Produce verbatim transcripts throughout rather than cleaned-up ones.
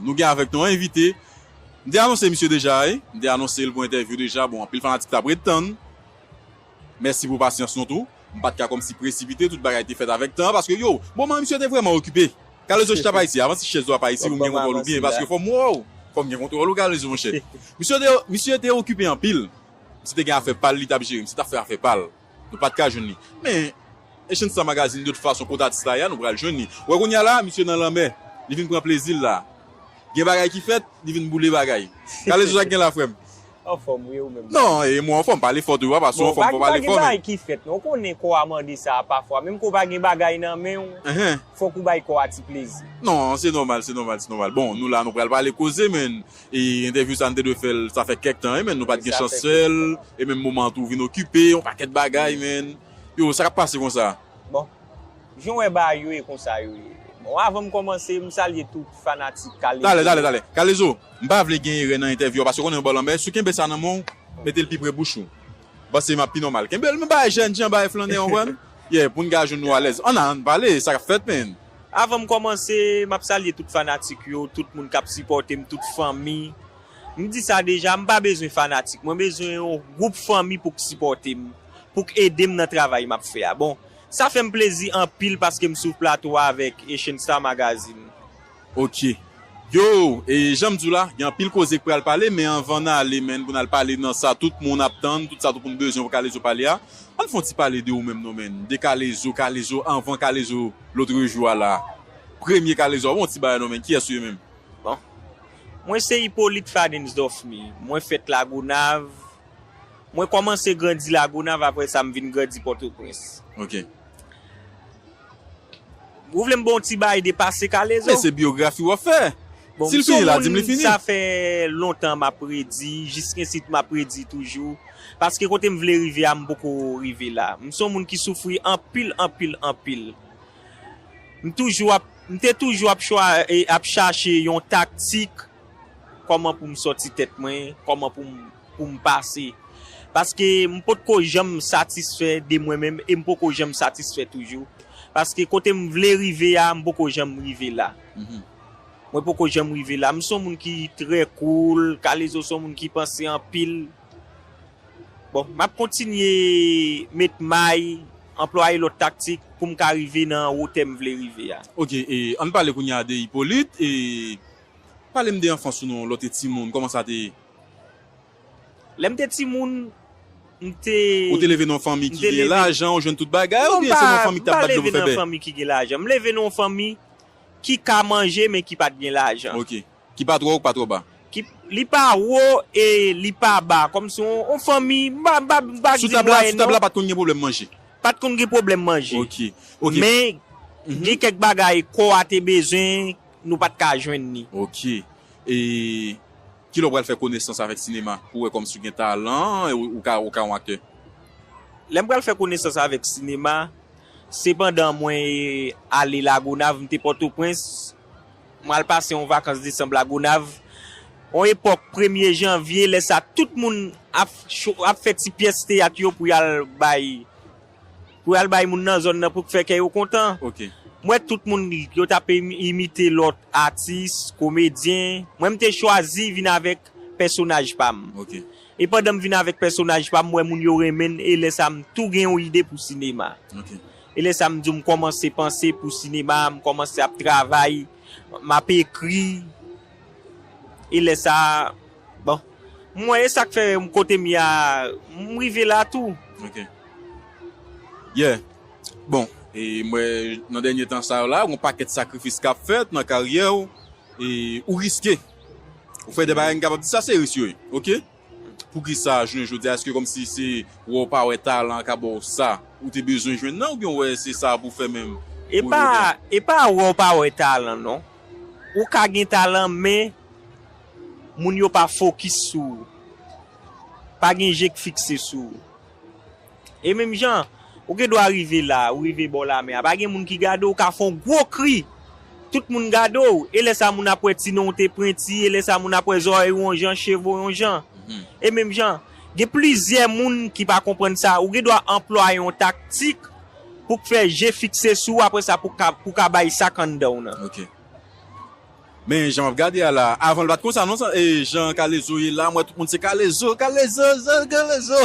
Nou gen avèk nou yon envite. M te anonse misye deja, wi. M te anonse l pou entèvyou deja. Bon, anpil fanatik t ap ret tann. Mèsi pou pasyans nou tou. M pa t ka kòmsi presipite, tout bagay te fèt avèk tan, paske yo, bon, man, misye te vrèman okipe. Kalezo chita pa isi, avanse chèz ou a pa isi, pou m gen kontwòl ou byen, paske fò m wè w, fò m gen kontwòl ou, Kalezo, monchè. Misye te, misye te okipe anpil. Misye te gen afè pa l, li t ap jere, misye t ap fè afè pa l. Nou pa t ka jwenn li. Men, Echanj Sa Magazine, de tout fason, kot atis la ye a, nou pral jwenn li. Wè kounye a la, misye nan lanmè. Li vin pran plezi l la. Gen bagay ki fèt, li vin boule bagay. Kalezo, sa k gen la, frè m? Anfòm, wi, ou menm? Non, e mwen anfòm, pale fò tou, pa sou anfòm, fò pale fò, men. Bon, pa gen bagay ki fèt, non. Ou konnen kò a mande sa a pafwa. Menm ke w pa gen bagay nan men w, fòk ou bay kò a ti plezi. Non, se nòmal, se nòmal, se nòmal. Bon, nou la, nou pral pale koze, men. E entèvyou sa, n te dwe fè l, sa fè kèk tan, wi, men nou pa t gen chans fè l. E menm moman an tou vin okipe, yon pakèt bagay, men. Yo, sa k ap pase konsa? Bon, jan w wè bagay yo ye, konsa yo ye. Bon, avan m kòmanse, m salye tout fanatik Kalezo. Talè, talè, talè. Kalezo, m pa vle gen erè nan entèvyou a, paske w konnen yon bò lanmè, si w kenbe sa nan men w, mete l pi pre bouch ou. M panse m ap pi nòmal. Kenbe l, men bagay jèn jan, bagay flannè, w konprann? Yeah, pou n ka jwenn nou alèz. Ann, ann pale, sa k ap fèt, men. Avan m kòmanse, m ap salye tout fanatik yo, tout moun k ap sipòte m, tout fanmi. M di sa deja, m pa bezwen fanatik. Mwen bezwen yon gwoup fanmi pou k sipòte m, pou k ede m nan travay m ap fè a. Bon, sa fè m plezi anpil paske m sou plato a avèk Echanj Sa Magazine. Ok. Yo, e jan m di w la, gen anpil koze k pral pale, men anvan n ale, men, pou n al pale nan sa tout moun ap tann, tout sa tout moun bezwen pou Kalezo pale a, ann fè yon ti pale de ou menm non, men. De Kalezo, Kalezo anvan Kalezo lòt jou a la. Premye Kalezo a, bon, ti bagay non, men. Kiyès ou ye menm? Bon. Mwen se Hyppolite Fadens Dorfmy. Mwen fèt Lagonav. Mwen kòmanse grandi Lagonav, apre sa m vin grandi Pòtoprens. Ok. Ou vle m ba w ti bagay de pase Kalezo? Men se biyografi w ap fè. Bon, si l fini la, di m li fini. Sa fè lontan m ap redi, jiskensit m ap redi toujou. Paske kote m vle rive a, m poko rive la. M se yon moun ki soufri anpil, anpil, anpil. M toujou ap, m te toujou ap chwa, e, ap chache yon taktik kòman pou m sòti tèt mwen, kòman pou m, pou m pase. Paske m potko janm satisfè de mwen menm e m poko janm satisfè toujou. Paske kote m vle rive a, m poko janm rive la. Mhm. Mwen poko janm rive la. M se yon moun ki trè cool, Kalezo se yon moun ki panse anpil. Bon, m ap kontinye met may, anplwaye lòt taktik pou m ka rive nan wotè m vle rive a. Ok, e ann pale kounye a de Hyppolite, e pale m de anfans ou non, lè w te timoun, kòman sa te ye? Lè m te timoun, m te... Ou te leve nan yon fanmi ki gen lajan, ou jwenn tout bagay, oubyen se yon fanmi ki t ap bat dlo pou fè bè? Non, m pa leve nan yon fanmi ki gen lajan. M leve nan yon fanmi ki ka manje, men ki pa t gen lajan. Ok. Ki pa twò wo, ki pa twò ba? Ki, li pa wo e li pa ba. Kòmsi yon, yon fanmi, m pa, m pa, m pa di mwayen non. Sou tab la, sou tab la, pa t konn gen pwoblèm manje? Pa t konn gen pwoblèm manje. Ok, ok. Men, gen kèk bagay kò a te bezwen, nou pa t ka jwenn li. Ok. E kilè w pral fè konesans avèk sinema? Pou w wè kòmsi w gen talan, e ou, ou ka, ou ka yon aktè? Lè m pral fè konesans avèk sinema, se pandan mwen ale Lagonav, m te Pòtoprens, m al pase yon vakans desanm Lagonav. Yon epòk, premye janvye, lè sa, tout moun ap cho-, ap fè ti pyès teyat yo pou y al bay, pou y al bay moun nan zòn nan pou k fè kè yo kontan. Ok. M wè tout moun, yo t ap imi-, imite lòt atis, komedyen. Mwen, m te chwazi vin avèk pèsonaj pa m. Ok. E pandan m vin avèk pèsonaj pa m, m wè moun yo renmen l, e lè sa, m tou gen yon ide pou sinema. Ok. E lè sa, m di w, m kòmanse panse pou sinema, m kòmanse ap travay, m ap ekri. E lè sa, bon, m wè e sa k fè m kote m ye a, m rive la tou. Ok. Yeah. Bon, e m wè nan dènye tan sa yo la, gon pakèt sakrifis k ap fèt nan karyè w, e ou riske. Ou fè de bagay, m kapab di sa se risk yo ye, ok? Poukisa, jounen jodi a, èske kòmsi se wè w pa wè talan an ka ba w sa, ou te bezwen jwenn nan, oubyen w wè se sa pou fè menm? E pa, e pa wè w pa wè talan, non. Ou ka gen talan, men moun yo pa fokis sou ou. Pa gen je k fikse sou ou. E menm jan, ou gen dwa rive la, ou rive bò lamè a, pa gen moun ki gade w, ou ka fè yon gwo kri. Tout moun gade w, e lè sa moun ap wè ti non w te prenti, e lè sa moun ap wè zòrèy ou yon jan, cheve w yon jan. Mhm. E menm jan, gen plizyè moun ki pa konprann sa, ou gen dwa anplwaye yon taktik pou k fè je fikse sou w, apre sa pou ka, pou ka bay sa k anndan w nan. Ok. Men jan m ap gade a la, avan l pa t konsa non, sa, e jan Kalezo ye la, m wè tout moun se Kalezo, Kalezo, zo, Kalezo.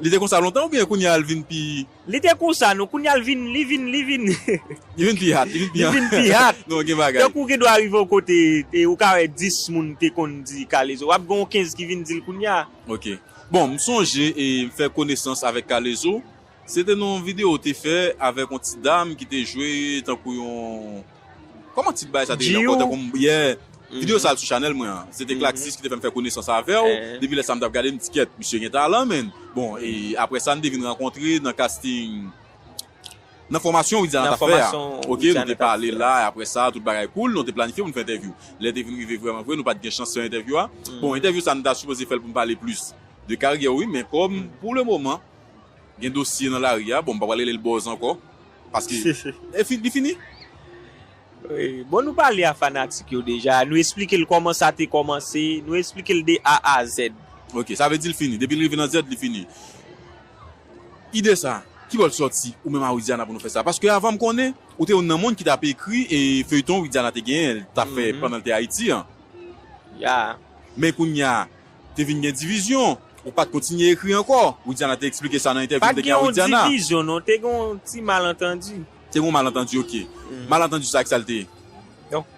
Li te konsa lontan oubyen kounye a l vin pi... Li te konsa non, kounye a l vin, li vin, li vin. Li vin pi hat, li vin pi hat. Li vin pi hat. Non, gen bagay. Tankou gen dwa rive yon kote, e ou ka wè dis moun te konn di Kalezo. W ap gen yon kenz ki vin di l kounye a. Ok. Bon, m sonje e m fè konesans avèk Kalezo. Se te nan yon videyo w te fè avèk yon ti dam ki te jwe tankou yon, kòman tit bagay sa te rele ankò? Tankou, yeah. Videyo sa al sou chanèl mwen an. Se te Klaxis ki te fè m fè konesans avè w. Depi lè sa m t ap gade, m di kèt, misye gen talan, menn. Bon, e apre sa, n te vin rankontre nan casting, nan fòmasyon Widiana t ap fè a. Ok, nou te pale la, e apre sa, tout bagay cool, nou te planifye pou n fè entèvyou. Lè te vin rive vrèman vre, nou pa t gen chans fè entèvyou a. Bon, entèvyou sa, nou ta sipoze fè l pou n pale plis de karyè w, wi, men kòm, pou le moman, gen dosye nan lari a, bon, m pa pral rele l buzz ankò, paske e fi- li fini. Bon, nou pale a fanatik yo deja, nou esplike l kòman sa te kòmanse, nou esplike l de A a Z. Ok, sa vle di l fini. Depi l rive nan Z, li fini. Ide sa, ki bò l sòti, ou menm a Widiana pou nou fè sa? Paske avan m konnen, ou te youn nan moun ki t ap ekri e feyton Widiana te genyen, l t ap fè pandan l te Ayiti an. Ya. Men kounye a, te vin gen divizyon. Ou pa t kontinye ekri ankò. Widiana te eksplike sa nan entèvyou m te gen a Widiana. Pa t gen yon divizyon non, te gen yon ti malantandi. Te gen yon malantandi, ok. Malantandi sa ak sa l te ye? Donk,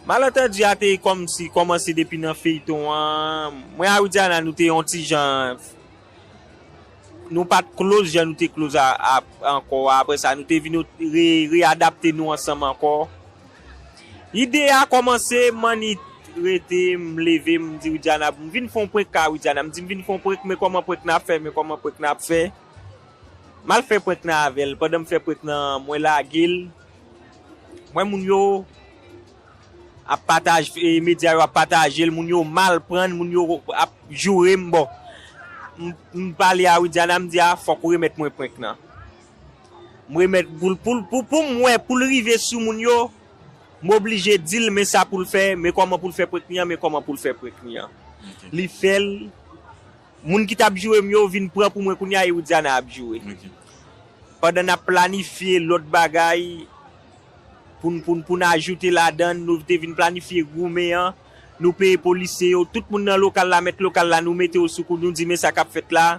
malantandi a te kòmsi kòmanse depi nan feyton an. Mwen a Widiana, nou te yon ti jan, nou pa t close jan nou te close a, a, ankò a. Apre sa, nou te vin re, reyadapte nou ansanm ankò. Ide a kòmanse, m annik rete, m leve, m di Widiana, m vin fè yon prank a Widiana. M di m vin fè yon prank, men kòman prank nan ap fè, men kòman prank nan ap fè. M al fè prank nan avè l. Pandan m fè prank nan, mwen lage l. M wè moun yo ap pataje, e, medya yo ap pataje l, moun yo mal pran, moun yo ap joure m. Bon, m, m pale a Widiana, m di a, fòk ou remèt mwen prank nan. M remèt pou l, pou l, pou, pou m wè, pou l rive sou moun yo, m oblije di l men sa pou l fè, men kòman pou l fè prank li an, men kòman pou l fè prank li an. Li fè l, moun ki t ap joure m yo vin pran pou mwen kounye a e Widiana ap joure. Pandan n ap planifye lòt bagay pou n, pou n, pou n ajoute ladan l, nou te vin planifye goumen an, nou peye polisye yo, tout moun nan lokal la, mèt lokal la, nou mete yo sou kou, nou di men sa k ap fèt la.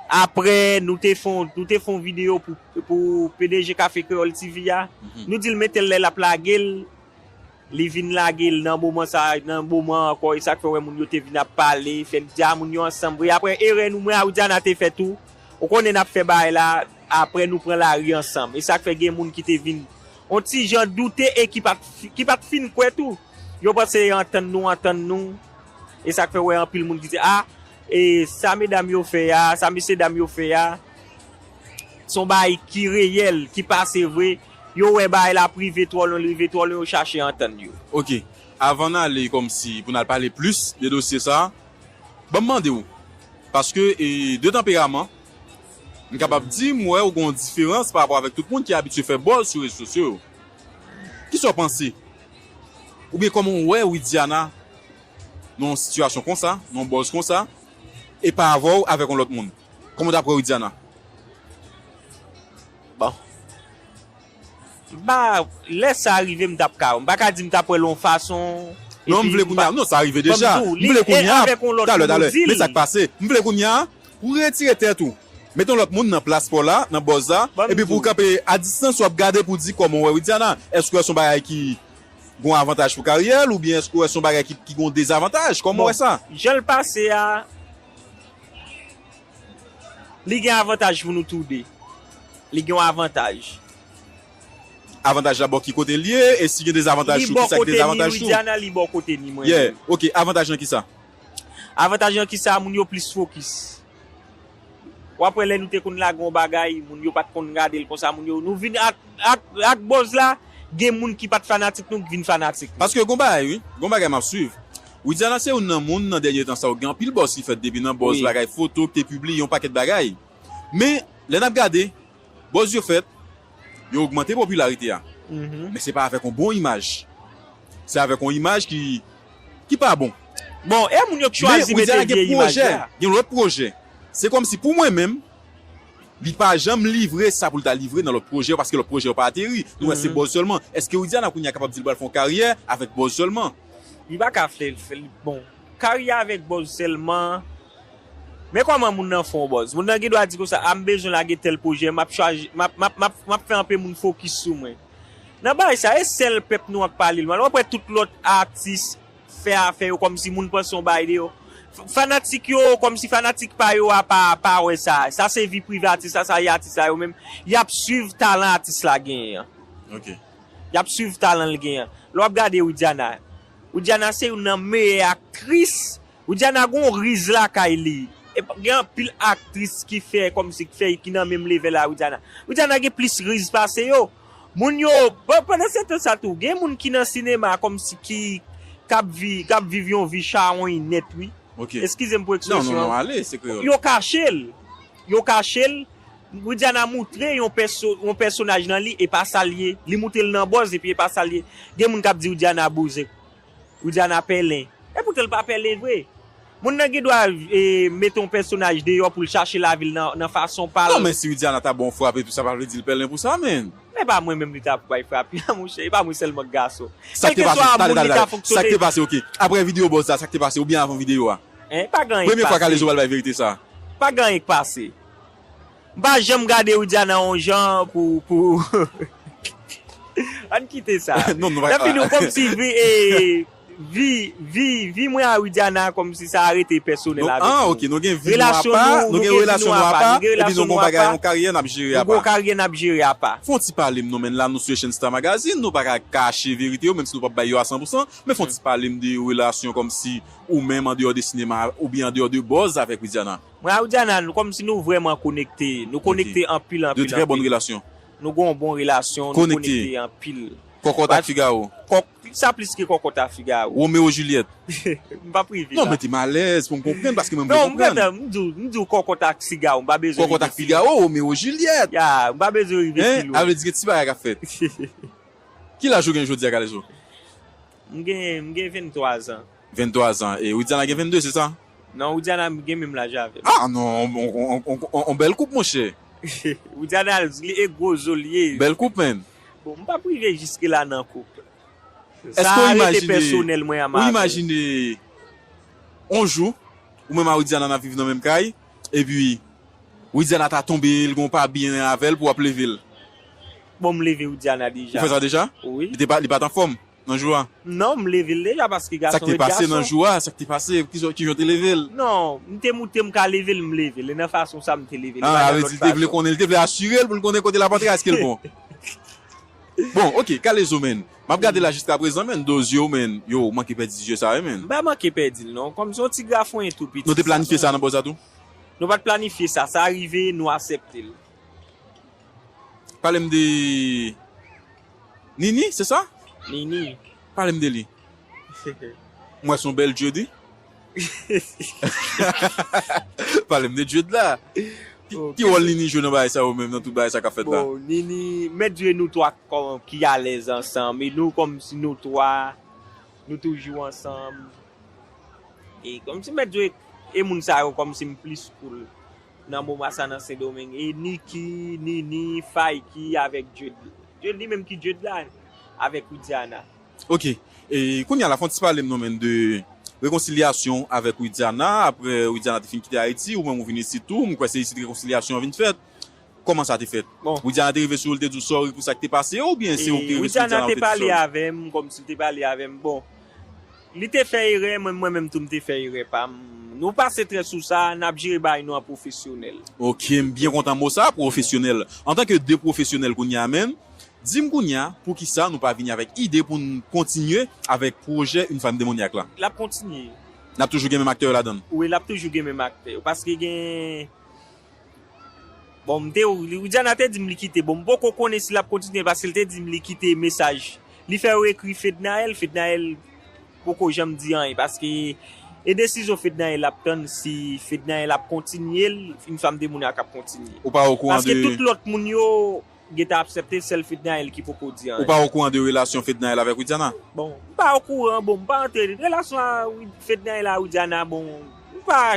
Apre, nou te fè yon, nou te fè yon videyo pou, pou P D G Kafe Kreyòl T V a. Nou di l men tèl lè l ap lage l, li vin lage l nan moman sa, nan moman ankò, e sa k fè w wè moun yo te vin ap pale, fè n di a moun yo ansanm vre. Apre, erè nou, mwen a Widiana te fè tou, ou konnen n ap fè bagay la, apre nou pran lari ansanm. E sa k fè gen moun ki te vin yon ti jan doute e ki pa t, ki pa t fin kwè tou. Yo panse antann nou, antann nou. E sa k fè w wè anpil moun ki di, a, e sa medam yo fè a, sa mesye dam yo fè a, se yon bagay ki reyèl, ki pase vre. Yo wè bagay la ap rive twò lwen, l rive twò lwen, yo chache antann yo. Ok. Avan n ale kòmsi pou n al pale plis de dosye sa, ban m mande w, paske, e, de tanperaman, m kapab di m wè ou gen yon diferans pa rapò avèk tout moun ki abitye fè buzz sou rezo sosyo yo. Kisa w panse? Oubyen kòman w wè Widiana nan yon sitiyasyon konsa, nan yon buzz konsa, e pa avè w, avèk yon lòt moun? Kòman w t ap wè Widiana? Bon. M pa, lè sa rive, m t ap ka, m pa ka di m t ap wè l yon fason. Non, m vle kounye a. Non, sa rive deja. M vle kounye a. Talè, talè. Men sa k pase. M vle kounye a. Ou retire tèt ou. Mete yon lòt moun nan plas pa w la, nan buzz la, epi pou w kanpe a distans, w ap gade pou w di kòman w wè Widiana. Èske w wè se yon bagay ki gen yon avantaj pou karyè l, oubyen èske w wè se yon bagay ki, ki gen yon dezavantaj? Kòman w wè sa? Jan l pase a, li gen avantaj pou nou toude. Li gen yon avantaj. Avantaj la bò ki kote l ye, e si gen dezavantaj tou, kisa ki dezavantaj tou? Li bò kote ni Widiana, li bò kote ni mwen menm. Yeah, ok, avantaj nan kisa? Avantaj nan kisa, moun yo plis fokis. W ap wè lè nou te konn lage yon bagay, moun yo pa t konn gade l konsa, moun yo, nou vin ak, ak, ak buzz la, gen moun ki pa t fanatik nou ki vin fanatik nou. Paske gen yon bagay wi, gen yon bagay m ap swiv. Widiana se youn nan moun nan dènye tan sa yo gen anpil buzz ki fèt depi nan buzz bagay foto ki te pibliye yon pakèt bagay. Men, lè n ap gade, buzz yo fèt, yo ogmante popilarite a. Men se pa avèk yon bon imaj. Se avèk yon imaj ki, ki pa bon. Bon, e moun yo k chwazi mete vye imaj la. Gen lòt pwojè. Se kòmsi pou mwen menm, Li pa janm livre sa pou l ta livre nan lòt pwojè yo, paske lòt pwojè yo pa ateri. Nou wè se bòz sèlman. Èske Widiana kounye a kapab di l pral fè yon karyè avèk bòz sèlman? Li pa ka fè, fè bon. Karyè avèk bòz sèlman. Men kòman moun nan fè yon bòz? Moun nan gen dwa di konsa, a m bezwen lage tèl pwojè, m ap chaje, m ap, m ap, m ap, m ap fè anpe moun fokis sou mwen. Nan bagay sa, e sèl pèp nou an k pale l mal. W ap wè tout lòt atis fè afè yo kòmsi moun panse yon bagay de yo. Fanatik yo, kòmsi fanatik pa yo a pa, pa wè sa. Sa se vi prive atis la, sa e atis la yo menm. Y ap swiv talan atis la genyen an. Ok. Y ap swiv talan l genyen an. Lè w ap gade Widiana, Widiana se youn nan meyè aktris. Widiana gon riz lakay li. E gen anpil aktris ki fè kòmsi ki fè ki nan menm level a Widiana. Widiana gen plis riz pase yo. Moun yo, pandan se tan sa tou, gen moun ki nan sinema kòmsi ki k ap vi, k ap viv yon vi chawony nèt wi. Ok. Eskize m pou ekspresyon. Non, non, non, ale, se kreyòl. Yo kache l. Yo kache l. Widiana moutre yon pèso, yon pèsonaj nan li e pa sa l ye. Li moutre l nan bòz epi e pa sa l ye. Gen moun k ap di Widiana bouzen. Widiana pèlen. E poutan l pa pèlen vre. Moun nan gen dwa e, mete yon pèsonaj deyò pou l chache lavi l nan, nan fason pa l. Non, men si Widiana ta ba w frape tou, sa pa vle di l pèlen pou sa, menn. E pa mwen menm li ta pou bay frape a, monchè. E pa mwen sèlman k gason. Sa k te pase, tande, tande, tande. Sa k te pase, ok. Apre videyo bòz la, sa k te pase, oubyen avan videyo a? Hein, pa gen anyen k pase. Premye fwa Kalezo pral bay verite sa. Pa gen anyen k pase. M pa janm gade Widiana yon jan pou, pou... Ann kite sa. Non, nou pa... Nan fini, kòmsi vi, e, vi, vi, vi mwen a Widiana, kòmsi sa rete pèsonèl avèk nou. Ah, ok, nou gen vi nou apa, nou gen relasyon nou apa, epi nou gon bagay, yon karyè n ap jere apa. Nou gon karyè n ap jere apa. Fè yon ti pale m non, menn, la nou sou Echann Star Magazine, nou pa ka kache verite yo, menm si nou p ap bay yo a san pou san, men fè yon ti pale m de relasyon kòmsi ou menm andeyò de sinema, oubyen andeyò de bòz avèk Widiana. Mwen a Widiana, nou kòmsi nou vrèman konekte. Nou konekte anpil, anpil, anpil. De trè bòn relasyon. Nou gon bon relasyon, nou konekte anpil. Kòkòt ak Figawo. Sa plis ke Kòkòt ak Figawo. Romeo Juliet. M p ap rive la. Non, mete m alèz pou m konprann, paske mwen vle konprann. Non, m di w, m di w Kòkòt ak Figawo, m pa bezwen rive pi lwen. Kòkòt ak Figawo, Romeo Juliet. Ya, m pa bezwen rive pi lwen. Hein? Sa vle di gen ti bagay k ap fèt. Ki laj ou gen jodi a, Kalezo? M gen, m gen venntwa zan. Venntwa zan. E Widiana gen vennde, se sa? Non, Widiana gen menm laj avè m. Ah non, on, on, on, on, on bèl koup, monchè. Widiana, li e gwo zo l ye. Bèl koup, menn. Bon, m p ap rive jiske la nan koup. Sa rete pèsonèl mwen an avè l. Ou imajine on jou, ou menm a Widiana n ap viv nan menm kay, epi Widiana ta tonbe, l gon pa byen avè l pou w ap leve l? Bon, m leve Widiana deja. Ou fè sa deja? Wi. Li te pa, li pa t anfòm? Nan jou a? Non, m leve l deja paske gason ret gason. Sa k te pase nan jou a? Sa k te pase? Ki jan w te leve l? Non, m te moutre m ka leve l, m leve l. E nan fason sa m te leve l. Ah, sa vle di li te vle konnen, li te vle asire l pou l konnen kote l ap antre, èske l bon? Bon, ok, Kalezo, menn. M ap gade la jiskaprezan, menn, do zye w, menn. Yo, w manke pèdi zye sa, wi, menn. M pa manke pèdi l, non. Kòm se yon ti grafonyen tou piti. Nou te planifye sa nan bòz la tou? Nou pa t planifye sa. Sa rive, nou aksepte l. Pale m de Nini, se sa? Nini. Pale m de li. M wè se yon bèl Jude. Pale m de Jude la. Ki, ki wòl Nini jwe nan bagay sa yo menm, nan tout bagay sa k ap fèt la? Bon, Nini, mèt jwe nou twa kòm ki alèz ansanm, e nou kòmsi nou twa, nou toujou ansanm. E kòmsi mèt jwe e moun sa yo kòmsi m plis cool nan moman sa nan Sendomeng. E Niki, Nini, Fayki avèk Jude. Jude li menm ki Jude la avèk Widiana. Ok. E kounye a la, fè yon ti pale m non menn de rekonsilyasyon avèk Widiana, apre Widiana te fin kite Ayiti, ou menm ou vin isit tou, m kwè se isit rekonsilyasyon an vin fèt. Kòman sa te fèt? Bon. Widiana te rive sou ou, li te di w sòri pou sa k te pase, oubyen se ou ki te rive sou Widiana, ou te di sòri? Li te pale avè m, kòmsi li te pale avè m. Bon, li te fè erè, mwen, mwen menm tou m te fè erè pa m. Nou pase trè sou sa, n ap jere bagay nou an pwofesyonèl. Ok, m byen kontan mo sa, pwofesyonèl. Antanke de pwofesyonèl kounye a menm, di m kounye a, poukisa nou pa vini avèk ide pou n kontinye avèk pwojè Une Femme Démoniaque la? L ap kontinye. N ap toujou gen menm aktè yo ladan l? Wi, l ap toujou gen menm aktè yo, paske gen Bon, m te, Widiana te di m li kite. Bon, m poko konnen si l ap kontinye paske l te di m li kite mesaj. Li fè yo ekri Fednaelle, Fednaelle poko janm di anyen paske e desizyon Fednaelle ap tann si Fednaelle ap kontinye l, Une Femme Démoniaque ap kontinye. Ou pa okouran de... Paske tout lòt moun yo gentan aksepte, sèl Fednaelle ki poko di anyen. Ou pa okouran de relasyon Fednaelle avèk Widiana? Bon, m pa okouran, bon, m pa antre. Relasyon a Fednaelle a Widiana, bon, m pa,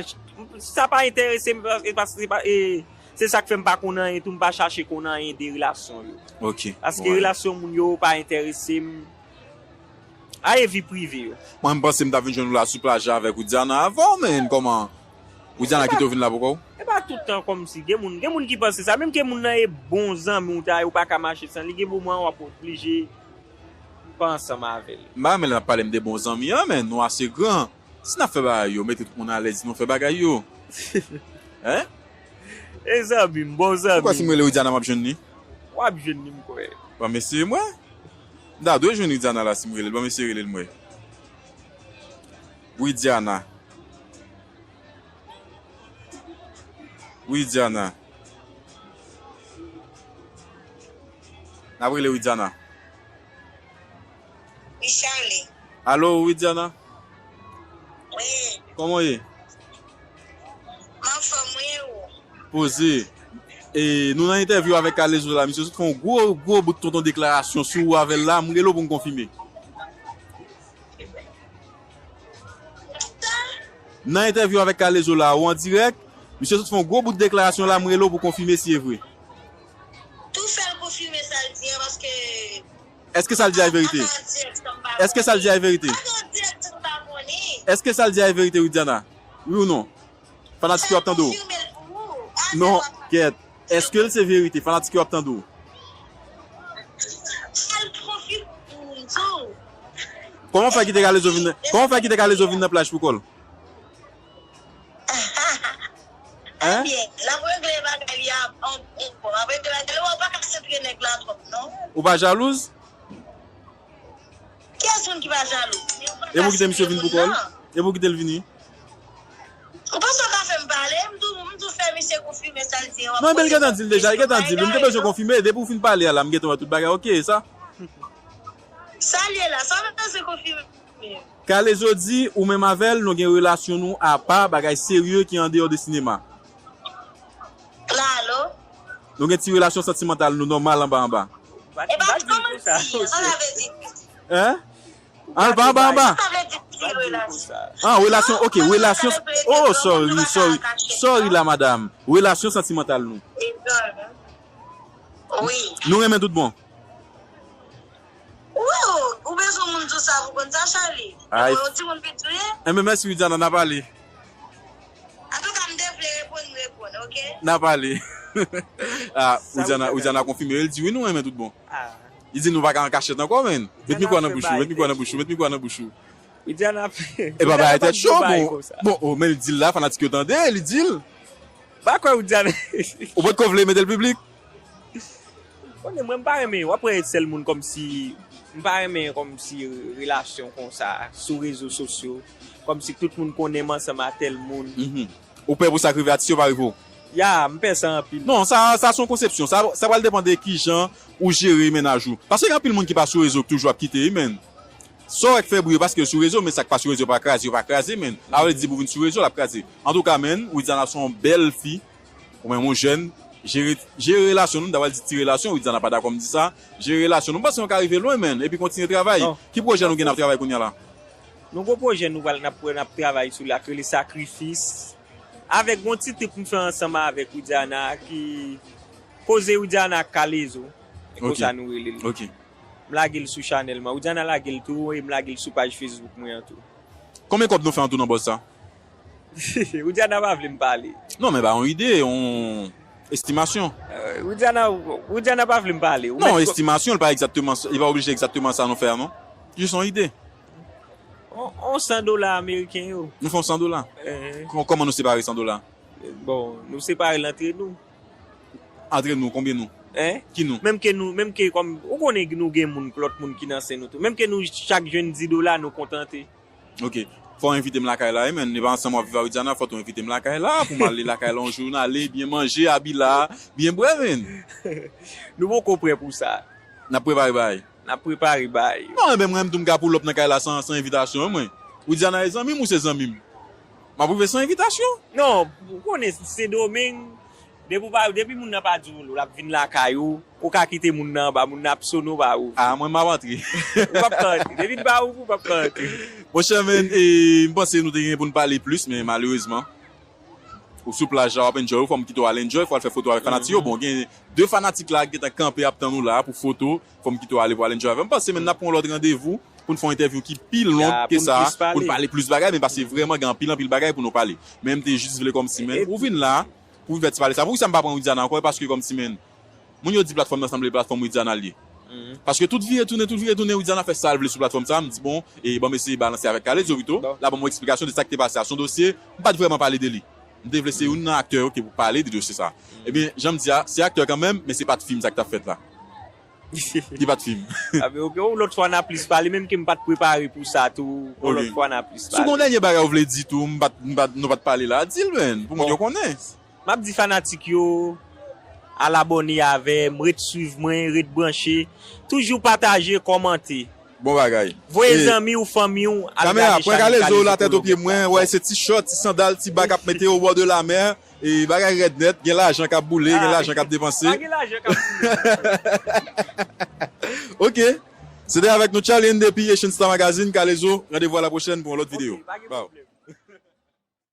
sa pa enterese m, e, paske se pa, e, Se sa k fè m pa konn anyen tou, m pa chache konn anyen de relasyon yo. Ok. Paske relasyon moun yo pa enterese m. Aye vi prive yo. Mwen, m panse m ta vin jwenn ou la sou plaj la avèk Widiana avè w, men kòman? Widiana kite w vin la pou kò w? E pa tout tan kòmsi. Gen moun, gen moun ki panse sa. Menm ke moun nan e bon zanmi w ta, ou pa ka mache san li, gen moman w ap oblije pa ansanm avè l. M pa renmen lè n ap pale m de bon zanmi an, men nou ase gran. Si n ap fè bagay yo, mete tout moun alèz, nou fè bagay yo. Hein? E zanmi m, bon zanmi. Ou kwè si m rele Widiana, m ap jwenn li? W ap jwenn li, m kwè. Ban m eseye m wè. M ta dwe jwenn Widiana la si m rele l. Ban m eseye rele l m wè. Widiana. Widiana. N ap rele Widiana. Wi, Charlie. Alo, Widiana? Wi. Kòman w ye? M anfòm, wi, e ou? Poze. E, nou nan entèvyou avèk Kalezo la, misye sot fè yon gwo, gwo bout tonton deklarasyon sou ou avè l la, m rele w pou m konfime. Nan entèvyou avèk Kalezo la, ou an dirèk, misye sot fè yon gwo bout deklarasyon la, m rele w pou konfime si e vre. Tou fè l konfime sa l di an, paske Èske sa l di a e verite? Èske sa l di a e verite? Èske sa l di a e verite, Widiana? Wi ou non? Fanatik yo ap tande w. Non, kèt. Èske l se verite? Fanatik yo ap tande w. Kòman w fè kite Kalezo vin nan, kòman w fè kite Kalezo vin nan plaj pou kò l? Hein? Ebyen, l ap regle bagay li a an, an, bon, ap regle bagay li, ou pa ka sentre nèg la twòp, non. Ou pa jalouz? Kiyès moun ki pa jalou? E pou kite misye vin pou kò l? E pou kite l vini? Ou panse w ka fè m pale? M tou, m tou fè misye konfime sa l di an. Non, men l gentan di l deja, l gentan di l. M te bezwen konfime, depi w fin pale a la, m gentan wè tout bagay oke, e sa? Sa l ye la, sa w bezwen konfime? Kalezo di, ou menm avè l, nou gen relasyon nou apa, bagay serye ki andeyò de sinema. Klalo. Nou gen ti relasyon santimantal nou nòmal anba anba. E pa kòman di, sa sa vle di? Hein? Anba anba anba. Sa vle di ti relasyon. Ah, relasyon, ok, relasyon. Oh, sorry, sorry. Sorry la, madam. Relasyon santimantal nou. Wi. Nou renmen tout bon. Wow, ou bezwen moun di w sa pou konn sa, Charlie? Ay. Ou yon timoun piti w ye? Enben, mèsi, Widiana, n a pale. Antouka, m te vle reponn, m reponn, oke? N a pale. Ah, Widiana, Widiana konfime. Li di wi, nou renmen tout bon. Ah. Li di nou pa ka an kachèt ankò, men. Met mikwo a nan bouch ou, met mikwo a nan bouch ou, met mikwo a nan bouch ou. Widiana ap. E pa bay tèt cho, bon. Bon, oh, men li di l la, fanatik yo tande, li di l. Pa kwè Widiana. Ou potko vle mete l piblik? Konnen mwen, m pa renmen, w ap wè sèl moun kòmsi, m pa renmen kòmsi relasyon konsa sou rezo sosyo, kòmsi tout moun konnen m ansanm a tèl moun. Mhm. Ou pè pou sa k rive atis yo pa rive w? Ya, m pè sa anpil. Non, sa, sa se yon konsepsyon. Sa, sa pral depann de kijan ou jere mennaj ou. Paske gen anpil moun ki pa sou rezo k toujou ap kite, wi, men. Sa w wè k fè bri yo paske yo sou rezo, men sa k pa sou rezo pa kraze, yo pa kraze, men. A vle di pou vin sou rezo, l ap kraze. Antouka, men, Widiana se yon bèl fi. Ou menm ou jèn, jere, jere relasyon nou, m ta pral di ti relasyon, Widiana pa dakò m di sa. Jere relasyon nou, m panse nou ka rive lwen, men, epi kontinye travay. Ki pwojè nou gen n ap travay kounye a la? Nou gon pwojè nou pral, n ap, n ap travay sou li ak rele Sakrifis. Avèk gon ti trip m fè ansanm avèk Widiana ki koze Widiana ak Kalezo. E konsa nou rele l. Ok. M lage l sou chanèl mwen. Widiana lage l tou, e m lage l sou paj Facebook mwen an tou. Konbyen kòb nou fè an tou nan buzz sa? Widiana pa vle m pale. Non, men ba yon ide, yon estimasyon. Euh, Widiana, Widiana pa vle m pale. Non, estimasyon, li pa egzakteman, li pa oblije egzakteman sa nou fè a, non. Jis yon ide. On, on san dola ameriken yo. Nou fè yon san dola? Eh. Kò-, kòman nou separe san dola? Bon, nou separe l antre nou. Antre nou, konbyen nou? Hein? Ki nou? Menm ke nou, menm ke kòm, ou konnen nou gen moun, lòt moun ki nan sen nou tou. Menm ke nou chak jwenn di dola, nou kontante. Ok. Fò w envite m lakay la, wi, men. E pa ansanm w ap viv a Widiana, fò tou envite m lakay la, pou m ale lakay la yon jou, n ale, byen manje, abi la, byen bwè, men. Nou poko prè pou sa. N ap prepare bagay. N ap prepare bagay yo. Non, enben, mwen menm tou m ka pull up nan kay la san, san envitasyon, wi, mwen. Widiana e zanmi m, ou se zanmi m. M ap rive san envitasyon. Non, ou konnen, Sendomeng, depi w pa, depi moun nan pa di w, l ap vin lakay ou, ou ka kite moun nan anba, moun nan ap sone w pa ouvri. Ah, mwen m ap antre. Ou p ap ka antre. Depi l pa ouvri, ou p ap ka antre. Monchè, men, e, m panse nou te gen pou n pale plis, men malerezman, Ou sou plaj la, w ap enjoy, ou fò m kite w al enjoy, fò w al fè foto avèk fanatik yo. Bon, gen de fanatik la ki gentan kanpe ap tann ou la pou foto, fò m kite w ale pou al enjoy avè m. M panse, men n ap pran yon lòt randevou pou n fè yon entèvyou ki pi long ke sa, pou n pale plis bagay, men paske vrèman gen anpil, anpil bagay pou nou pale. Men m te jis vle kòmsi, men, ou vin la, pou vin fè ti pale sa. Poukisa m pa pran Widiana ankò? E paske kòmsi, men, moun yo di platfòm nan sanble platfòm Widiana l ye. Paske tout vire tounen, tout vire tounen, Widiana fè sa l vle sou platfòm sa. M di, bon, e ban m eseye balanse avèk Kalezo pito. L a ban m yon eksplikasyon de sa k te pase a. Se yon dosye, m pa t vrèman pale de li. M te vle se youn nan aktè yo ki pou pale de dosye sa. Ebyen, jan m di a, se aktè kanmenm, men se pa t fim sa k t ap fèt la. Li pa t fim. Abe, ok, yon lòt fwa n a plis pale, menm ke m pa t prepare pou sa tou. Yon lòt fwa n a plis pale. Si w gen yon dènye bagay ou vle di tou, m pa t, m pa t, nou pa t pale la, di l, men, pou moun yo konnen. M ap di fanatik yo, al abòne avè m, ret swiv mwen, ret branche. Toujou pataje, kòmante. Bon bagay. Voye zanmi w, fanmi w, al gade chanèl Kalezo Pwodòm la. Kamera, pran Kalezo la tèt o pye mwen, wè, se ti chòt, ti sandal, ti ba k ap mete o bò de la mè. E bagay rèd nèt, gen lajan k ap boule, gen lajan k ap depanse. Pa gen lajan k ap boule. Ok. Se te avèk nou Charline depi Asian Star Magazine. Kalezo, randevou a la pwochèn pou yon lòt videyo. Ok, pa gen pwoblèm.